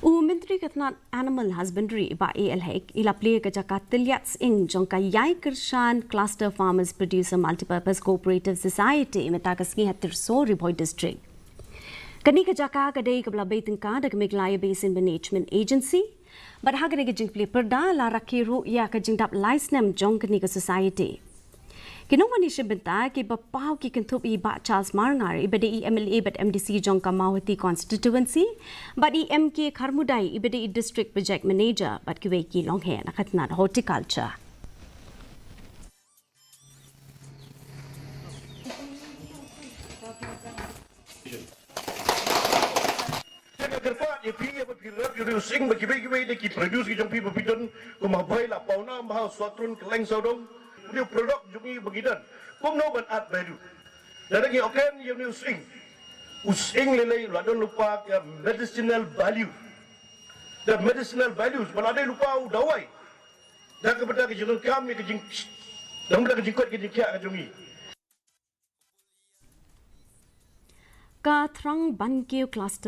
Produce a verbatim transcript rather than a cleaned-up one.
U Myntri ka tnat Animal Husbandry, Bah A L Hek, i la plie ka jaka tylliat sying jong ka Iaikyrshan Cluster Farmers Producer Multipurpose Cooperative Society mynta ka sngi ha Tyrsor, Ri Bhoi District. Kane ka jaka ka dei kaba la bei tyngka da ka Meghalaya Basin Management Agency. Bad ha kane ka jingplie pyrda la rakhe ruh ïa ka jingdap lai snem jong kane ka society. Ki nongwan ïashim bynta kiba paw ki kynthup ïa i Bah Charles Marngar, iba dei i M L A bad M D C jong ka Mawhati constituency, bad i M K Kharmudai, iba dei i District Project Manager, bad kiwei ki longkmie na ka tnat horticulture. Te nga kyrpad ïa phi, ïa phi rep ïa u sying, ba kiwei kiwei de ki produce ki jong phi ba phi don, kum ha Bhoi la paw na, ha Sohtrun, Kylleng, Sawdong, u product jong ngi ba ngi don. Kumno ban add value? Lada ngi oken ïa u sying, u sying lei lei la don lypa ka medicinal value. Da medicinal values, ba la dei lypa u dawai. Da ka bynta ka jingdonkam ïa ka jing, da ka bynta ka jingkoit ka jingkhiah ka jong ngi. Ka Thrang Ban Kiew Cluster